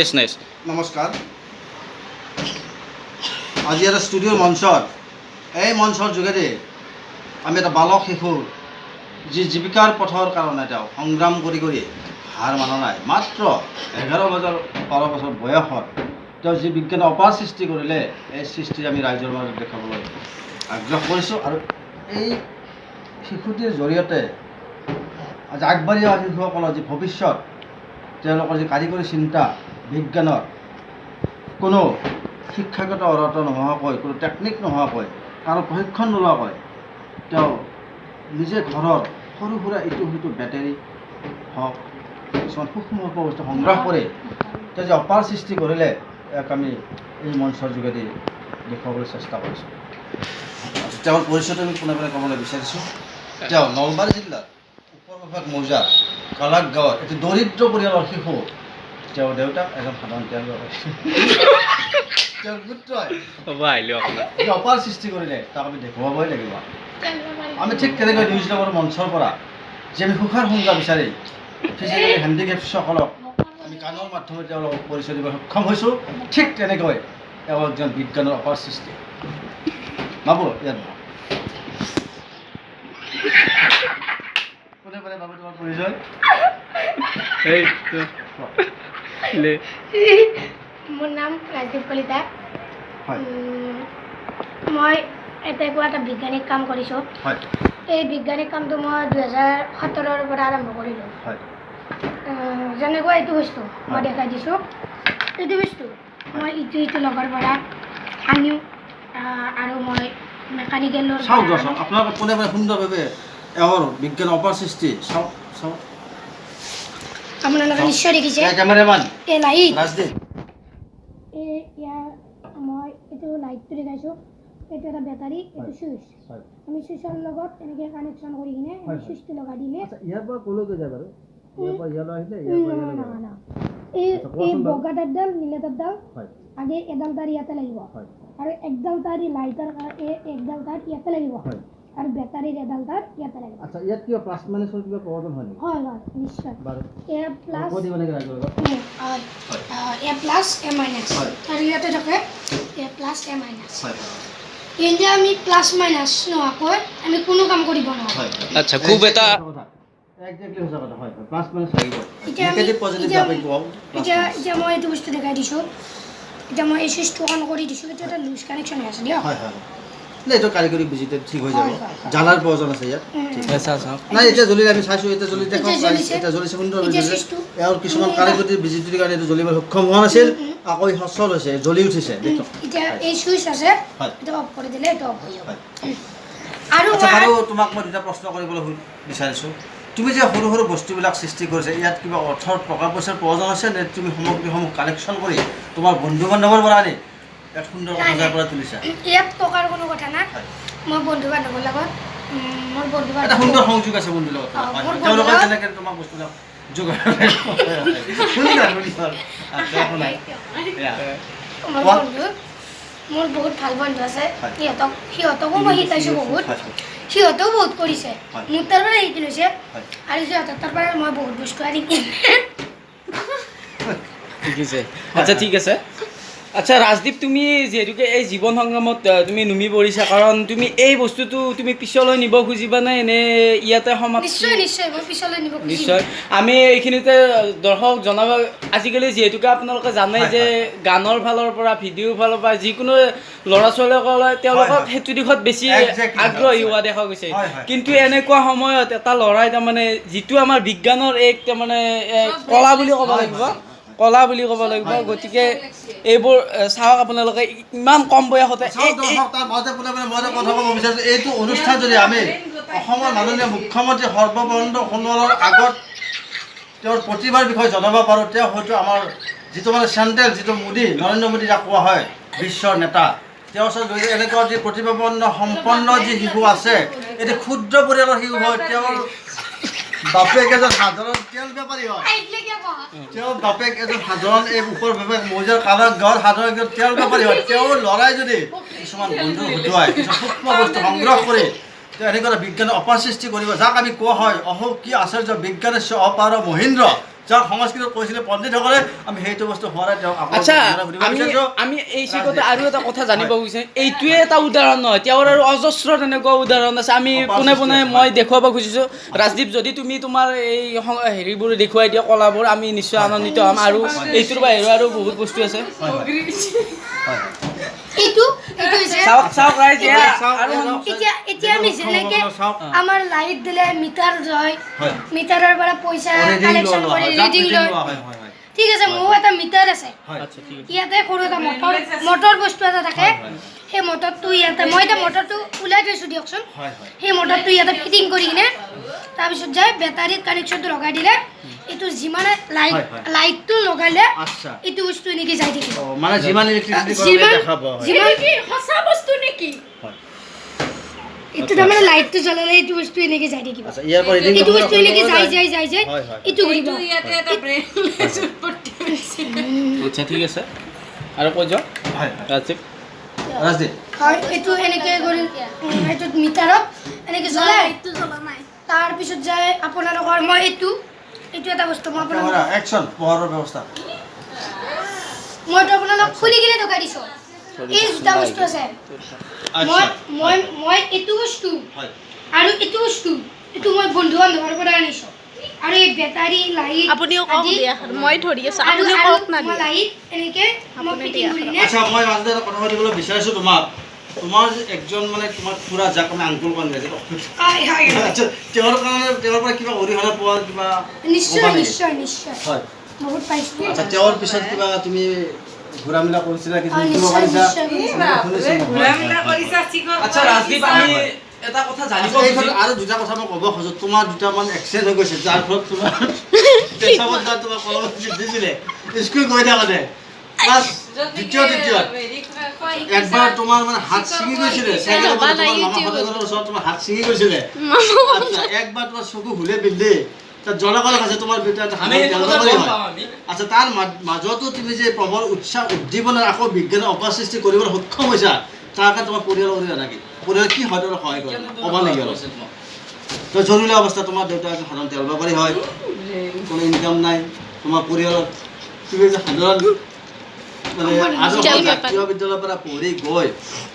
Yes. নমস্কাৰ। আজি এটা ষ্টুডিঅ'ৰ মঞ্চত, এই মঞ্চৰ যোগেদি আমি এটা বালক শিশুৰ যি জীৱিকাৰ পথৰ কাৰণে তেওঁ সংগ্ৰাম কৰি কৰি হাৰ মানা নাই, মাত্ৰ 11 বছৰ 12 বছৰ বয়সত তেওঁ যি বিজ্ঞানৰ অপাৰ সৃষ্টি কৰিলে, এই সৃষ্টি আমি ৰাইজৰ মাজত দেখাবলৈ আগ্ৰহ কৰিছোঁ। আৰু এই শিশুটিৰ জৰিয়তে আজি আগবাঢ়ি অহা শিশুসকলৰ যি ভৱিষ্যত, তেওঁলোকৰ যি কাৰিকৰী চিন্তা, বিজ্ঞানৰ কোনো শিক্ষাগত অৰ্হতা নোহোৱাকৈ, কোনো টেকনিক নোহোৱাকৈ, কাৰো প্ৰশিক্ষণ নোলোৱাকৈ তেওঁ নিজে ঘৰৰ সৰু সুৰা ইটো সিটো বেটেৰী হওক, কিছুমান সূক্ষ্ম সূক্ষ্ম বস্তু সংগ্ৰহ কৰি তেওঁ যে অপাৰ সৃষ্টি কৰিলে, ইয়াক আমি এই মঞ্চৰ যোগেদি দেখুৱাবলৈ চেষ্টা কৰিছোঁ। তেওঁৰ পৰিচয়টো আমি পোনে পোনে ক'বলৈ বিচাৰিছোঁ। তেওঁ নলবাৰী জিলাৰ ওপৰ মৌজাৰ কালাক গাঁৱৰ এটি দৰিদ্ৰ পৰিয়ালৰ শিশু। তেওঁৰ দেউতাক এজন সাধাৰণ তেল ব্যৱসায়ী। তেওঁৰ পুত্ৰই হ'ব, আহিলেও আপোনাৰ যি অপাৰ সৃষ্টি কৰিলে, তাক আমি দেখুৱাবই লাগিব। আমি ঠিক তেনেকৈ নিউজ লাভৰ মঞ্চৰ পৰা যি আমি সুখাৰ সংজ্ঞা বিচাৰি ফিজিকেলি হেণ্ডিকেপসকলক আমি গানৰ মাধ্যমে তেওঁলোকক পৰিচয় দিবলৈ সক্ষম হৈছোঁ, ঠিক তেনেকৈ তেওঁ একজন বিজ্ঞানৰ অপাৰ সৃষ্টি। বাবু, ইয়াত বহা। কোনে কোনে বাবু, তোমাৰ পৰিচয়? এই লে। মোৰ নাম ৰাজদীপ কলিতা। হয়। মই এনেকুৱা এটা বৈজ্ঞানিক কাম কৰিছোঁ। এই বৈজ্ঞানিক কামটো মই 2017ৰ পৰা আৰম্ভ কৰিলোঁ। যেনেকুৱা এইটো বস্তু মই দেখাই দিছোঁ। এইটো বস্তু মই ইটো সিটো লগৰ পৰা আনিও আৰু মই মেকানিকেলৰ চাওক দৰ্শক, আপোনালোকে পোনে পোনে সুন্দৰভাৱে এওঁৰ বিজ্ঞানৰ অপাৰ সৃষ্টি চাওক, চাওক। আপোনালোকে নিশ্চয় দেখিছে। এই কেমেৰামেন এই লাইট ৰাজদীপ। এই ইয়াৰ মই এইটো লাইটটো দেখাইছোঁ। এইটো এটা বেটাৰী, এইটো চুইচ। আমি চুইচৰ লগত এনেকৈ কানেকশ্যন কৰি কিনে আমি চুইচটো লগাই দিলে আচ্ছা, ইয়াৰ পৰা ক'লৈকে যায় বাৰু? ইয়াৰ পৰা ইয়ালৈ আহিলে, ইয়াৰ পৰা ইয়ালৈ নহয়। যাব? নহয়, এই আচ্ছা, এই কোৱাচোন বাৰু। বগা তাঁৰডাল, নীলা তাঁৰডাল, আগে এডাল তাঁৰ ইয়াতে লাগিব আৰু একডাল তাঁৰ এই লাইটৰ এই একডাল তাঁৰ ইয়াতে লাগিব আৰু বেটাৰীৰ এডাল তাঁৰ ইয়াতে লাগিব। আচ্ছা, ইয়াত কিবা প্লাছ মাইনাছৰ কিবা প্ৰয়োজন হয় নেকি? হয়, নিশ্চয়। বাৰু। এ প্লাছ কৈ দিব নেকি ৰাইজৰ লগত? হয়, এ প্লাছ, এ মাইনাছ। আৰু ইয়াতে থাকে এ প্লাছ, এ মাইনাছ। কিন্তু আমি প্লাছ মাইনাছ নোহোৱাকৈ আমি কোনো কাম কৰিব নোৱাৰোঁ। হয়। আচ্ছা, খুব এটা একজেক্টলি সঁচা কথা। হয়, প্লাছ মাইনাছ লাগিব। এতিয়া আমি নেগেটিভ পজিটিভ আমি কওঁ। এতিয়া মই এইটো বস্তু দেখাই দিছোঁ। এতিয়া মই এই চুইচটো অন কৰি দিছোঁ। এইটো এটা লুজ কানেকশ্যন হৈ আছে দিয়ক। হয়, নাই, এইটো কাৰিকৰী বুজিতে ঠিক হৈ যাব। হয়, হয়, হয়। জ্বালাৰ প্ৰয়োজন আছে ইয়াত। উম। আচ্ছা আচ্ছা নাই, এতিয়া জ্বলিলে, আমি চাইছোঁ, এতিয়া জ্বলি দেখক। এতিয়া জ্বলিছে। এতিয়া জ্বলিছে, সুন্দৰ এতিয়া জ্বলিছে। চুইচটো ইয়াৰ কিছুমান আমি কাৰিকৰী বিজুতিৰ কাৰণে এইটো জ্বলিবলৈ সক্ষম হোৱা নাছিল। উম, উম। আকৌ ই সচল হৈছে, জ্বলি উঠিছে, দেখক। এতিয়া এই চুইচ আছে। এইটো অফ কৰি দিলে এইটো অফ হৈ যাব। আৰু আচ্ছা, মই বাৰু, তোমাক মই দুটা প্ৰশ্ন কৰিবলৈ বিচাৰিছোঁ। তুমি যে সৰু সৰু বস্তুবিলাক সৃষ্টি কৰিছা, ইয়াত কিবা অৰ্থৰ টকা পইচাৰ প্ৰয়োজন আছে নে তুমি সামগ্ৰীসমূহ কালেকশ্যন কৰি তোমাৰ বন্ধু বান্ধৱৰ পৰা আনি ইয়াত সুন্দৰকৈ নাই, সজাই নাই। পৰা তুলিছা? ইয়াত টকাৰ কোনো কথা নাই। মই বন্ধু বান্ধৱৰ লগত মোৰ বন্ধু এটা বান্ধৱ সুন্দৰ সংযোগ আছে বন্ধুৰ লগত। অ, মোৰ তেওঁলোকে বন্ধু- যেনেকৈ তোমাক বস্তুবিলাক যোগাৰ সুন্দৰ সুন্দৰ। আচ্ছা, একো নাই। এয়া। মোৰ কোৱা। বন্ধু, মোৰ বহুত ভাল বন্ধু আছে। সিহঁতকো মই শিকাইছোঁ বহুত। সিহঁতেও বহুত কৰিছে। মোৰ তাৰ পৰা শিকি লৈছে আৰু সিহঁতৰ তাৰ পৰা মই বহুত বস্তু আনি শিকিছে। আচ্ছা, ঠিক আছে। আচ্ছা ৰাজদীপ, তুমি যিহেতুকে এই জীৱন সংগ্ৰামত তুমি নুমি পৰিছা, কাৰণ তুমি এই বস্তুটো তুমি পিছলৈ নিব খুজিবা নে এনে ইয়াতে সমাপ্তি? নিশ্চয় নিশ্চয়, মই পিছলৈ নিব খুজিম। নিশ্চয়। আমি এইখিনিতে দৰ্শক জনাব, আজিকালি যিহেতুকে আপোনালোকে জানে যে গানৰ ফালৰ পৰা, ভিডিঅ'ৰ ফালৰ পৰা যিকোনো ল'ৰা ছোৱালীসকলে তেওঁলোকক সেইটো দিশত বেছি আগ্ৰহী হোৱা দেখা গৈছে। হয়, হয়। কিন্তু এনেকুৱা সময়ত এটা ল'ৰাই তাৰমানে যিটো আমাৰ বিজ্ঞানৰ এক তাৰমানে কলা বুলি ক'ব লাগিব, কলা বুলি ক'ব লাগিব। গতিকে এইবোৰ চাওক আপোনালোকে, ইমান কম বয়সতে চাওক দৰ্শক, তাৰ মাজতে পোনে পোনে মই এটা কথা ক'ব বিচাৰিছোঁ। এইটো অনুষ্ঠান যদি আমি অসমৰ মাননীয় মুখ্যমন্ত্ৰী সৰ্বানন্দ সোণোৱালৰ আগত তেওঁৰ প্ৰতিভাৰ বিষয়ে জনাব পাৰোঁ, তেওঁ হয়তো আমাৰ যিটো মানে চেণ্ট্ৰেল, যিটো মোদী, নৰেন্দ্ৰ মোদী যাক কোৱা হয় বিশ্বৰ নেতা, তেওঁৰ ওচৰত যদি এনেকুৱা যি প্ৰতিভাপন্ন সম্পন্ন যি শিশু আছে, এটি ক্ষুদ্ৰ পৰিয়ালৰ শিশু হয়, তেওঁৰ বাপেক এজন সাধাৰণ তেল বেপাৰী হয়, তেওঁৰ বাপেক এজন সাধাৰণ এই ওপৰ বাপেক মৌজাৰ কালাৰ গাঁৱৰ সাধাৰণ এজন তেল বেপাৰী হয়, তেওঁৰ ল'ৰাই যদি কিছুমান বন্ধু হতুৱাই কিছুমান সূক্ষ্ম বস্তু সংগ্ৰহ কৰি তেওঁ এনেকুৱা এটা বিজ্ঞানৰ অপাৰ সৃষ্টি কৰিব, যাক আমি কোৱা হয় অশোক কি আশ্চৰ্য বিজ্ঞানেশ্বৰ অপাৰ মহেন্দ্ৰ। যাক সংস্কৃতত কৈছিলে পণ্ডিতসকলে, আমি সেইটো বস্তু হোৱা তেওঁক আকৌ আচ্ছা, সুধিব আমি বিচাৰিছোঁ। আমি এই চেগতে আৰু এটা কথা জানিব খুজিছোঁ, এইটোৱে এটা উদাহৰণ নহয়, তেওঁৰ আৰু অজস্ৰ তেনেকুৱা উদাহৰণ আছে। আমি অপাৰ পোনে সৃষ্টি পোনে আছে, মই দেখুৱাব খুজিছোঁ। ৰাজদীপ, যদি তুমি তোমাৰ এই হেৰিবোৰ দেখুৱাই দিয়া কলাবোৰ, আমি নিশ্চয় আনন্দিত হ'ম। আৰু এইটোৰ বাহিৰেও আৰু বহুত বস্তু আছে। হয়, হয়। হয়, হয়। এইটো এইটো হৈছে চাওক চাওক ৰাইজ, এয়া চাওক, আৰু এয়া চাওক। এতিয়া এতিয়া আমি যেনেকে চাওক। আমাৰ লাইট দিলে মিটাৰ যায়, হয়। মিটাৰৰ পৰা পইচা ৰিডিং কালেকশ্যন লোৱা কৰি হয়, ৰিডিং যাক লয়। লোৱা হয়, হয়, হয়। ঠিক আছে, মোৰো এটা মিটাৰ আছে। হয়। আচ্ছা, ঠিক আছে। ইয়াতে সৰু এটা মটৰ মটৰ বস্তু এটা থাকে, হয়, হয়। সেই মটৰটো ইয়াতে মই এতিয়া মটৰটো ওলাই থৈছোঁ দিয়কচোন। হয়, হয়। সেই মটৰটো ইয়াতে ফিটিং কৰি কিনে তাৰপিছত যায় বেটাৰীত কানেকশ্যনটো লগাই দিলে এইটো যিমানে লাইট হয়, হয়। লাইটটো লগালে আচ্ছা। এইটো বস্তু এনেকে যাই থাকিব। অ, মানে যিমান ইলেক্ট্ৰিচিটি যিমান দেখাব, হয়। যিমান কি সঁচা বস্তু নেকি? হয়। এইটো তাৰমানে লাইটটো জ্বলালে এইটো বস্তু এনেকে যাই থাকিব। আচ্ছা, ইয়াৰ পৰা ৰিডিং এইটো বস্তু এনেকে যাই যাই যাই যাই হয়, হয়। এইটো ঘূৰিব। এইটো ইয়াতে এটা ব্ৰেইন উৎপত্তি হৈছে। আচ্ছা, ঠিক আছে, আৰু কৈ যোৱা হয়, হয়। ৰাজদীপ। ৰাজদীপ। হয়, এইটো এনেকে কৰি এইটোত মিটাৰত এনেকে জ্বলাই তাৰপিছত যায় আপোনালোকৰ মই এইটো এইটো এটা বস্তু মই কেমেৰা আপোনালোকক একশ্যন, পোহৰৰ ব্যৱস্থা। মইতো আপোনালোক খুলি কিনে দোকাই দিছোঁ। এই দুটা বস্তু আছে। মই আচ্ছা। মই মই এইটো বস্তু হয়। আৰু এইটো বস্তু এইটো মই বন্ধু বান্ধৱৰ পৰা আনিছোঁ। আৰু এই বেটাৰী লাইট আপুনিও কওক আদি দিয়া, মই ধৰি আছো, আৰু আপুনিও আৰু কওক না মই দিয়া। লাইট এনেকে মই আপুনি ফিটিং দিয়া। কৰি কিনে আচ্ছা, মই মাজতে এটা কথা সুধিবলৈ বিচাৰিছোঁ তোমাক। তোমাৰ যে একজন মানে তোমাৰ খুৰা, যাক আমি আংকুল কওঁ ইংৰাজীত, হয় হয়। আচ্ছা, তেওঁৰ কাৰণে তেওঁৰ পৰা কিবা অৰিহণা পোৱাৰ কিবা নিশ্চয় ক'বা নেকি? নিশ্চয় নিশ্চয়, হয়। বহুত পাইছোঁ। আচ্ছা, তেওঁৰ পিছত কিবা তুমি ঘূৰা মেলা কৰিছিলা কিছু হয়, শিকিব নিশ্চয়, পাৰিছা? নিশ্চয়, নিশ্চয়। শুনিছোঁ মই। ঘূৰা মেলা কৰিছা, চিকৰ আচ্ছা ৰাজদীপ, আমি এটা কথা জানিব আচ্ছা, এই খুজিছোঁ। ক্ষেত্ৰত আৰু দুটা কথা মই ক'ব খোজো। তোমাৰ দুটামান এক্সিডেণ্ট হৈ গৈছে, যাৰ ফলত তোমাৰ পেচাবত যাৰ তোমাৰ কলমত দিছিলে স্কুল গৈ থাকোঁতে ক্লাছ দ্বিতীয় দ্বিতীয়ত একবাৰ তোমাৰ মানে হাত ছিঙি গৈছিলে, চাইকেলত ৰ'বা না, তোমাৰ মামা ইউটিউবত। ঘৰৰ ওচৰত তোমাৰ হাত ছিঙি গৈছিলে। আচ্ছা, একবাৰ তোমাৰ চকু হুলে বিন্ধি তাত জলকল আছে তোমাৰ দেউতা এটা আমি সেইটো কথা জলকলে গম হয়। পাওঁ আমি। আচ্ছা, তাৰ মাজতো তুমি যে প্ৰবল উৎসাহ উদ্দীপনাৰ আকৌ বিজ্ঞানৰ অপসৃষ্টি কৰিবলৈ সক্ষম হৈছা, তাৰ কাৰণে তোমাৰ পৰিয়ালৰ অৰিহণা কি? পৰিয়ালে কি হয় তোমাক সহায় কৰে ক'বা নেকি অলপ? তো জৰুৰী অৱস্থা, তোমাৰ দেউতা এজন সাধাৰণ তেল বেপাৰী হয়, কোনো ইনকাম নাই তোমাৰ পৰিয়ালত, তুমি যে সাধাৰণ মানে আদৰ্শ তেল বেপাৰী। জাতীয় বিদ্যালয়ৰ পৰা পঢ়ি গৈ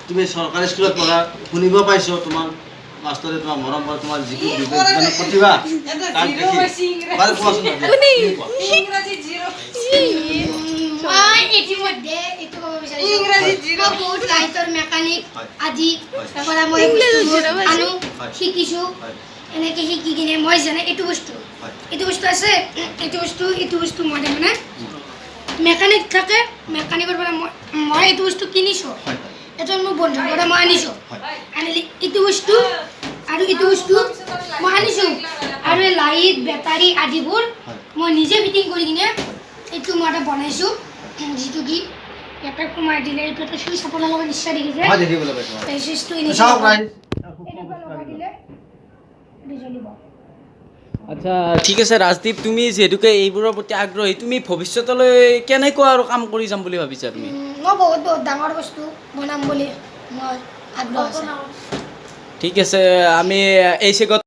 তুমি চৰকাৰী স্কুলত পঢ়া শুনিব পাইছোঁ, তোমাৰ মাষ্টৰে তোমাৰ মৰম কৰে, তোমাৰ যিটো মানে প্ৰতিভা তাক দেখি। বাৰু কোৱাচোন তুমি কোৱা। ইংৰাজী জিৰ'। মই ইতিমধ্যে এইটো ক'ব বিচাৰিছোঁ, ইংৰাজী জিৰ'। মই বহুত লাইটৰ মেকানিক হয়। আদি হয়। পৰা মই ইংৰাজী বস্তুবোৰ জিৰ' পাইছে। আনো, হয়। শিকিছোঁ। হয়। এনেকে শিকি কিনে মই যেনে এইটো বস্তু হয়। এইটো বস্তু আছে, এইটো বস্তু এইটো বস্তু মই তাৰমানে মেকানিক থাকে, মেকানিকৰ পৰা মই মই এইটো বস্তু কিনিছোঁ। হয়। এজন মোৰ বন্ধুৰ পৰা মই আনিছোঁ। হয়। আনিলে এইটো বস্তু আৰু এইটো বস্তু মই আনিছোঁ। আৰু এই লাইট বেটাৰী আদিবোৰ হয়। মই নিজে ফিটিং কৰি কিনে এইটো মই এটা বনাইছোঁ, যিটো কি ইয়াতে সোমাই দিলে এইটো এটা চুইচ আপোনালোকে নিশ্চয় দেখিছে। হয়, দেখিবলৈ পাইছোঁ, হয়। এই চুইচটো এনেকে চাওক ৰাইজ। এনেকুৱা লগাই দিলে এইটো জ্বলিব। আচ্ছা, ঠিক আছে ৰাজদীপ, তুমি যিহেতুকে এইবোৰৰ প্ৰতি আগ্ৰহী, তুমি ভৱিষ্যতলৈ কেনেকুৱা আৰু কাম কৰি যাম বুলি ভাবিছা তুমি? মই বহুত বহুত ডাঙৰ বস্তু বনাম বুলি মই আগ্ৰহ আছে। ঠিক আছে, আমি এই চেগত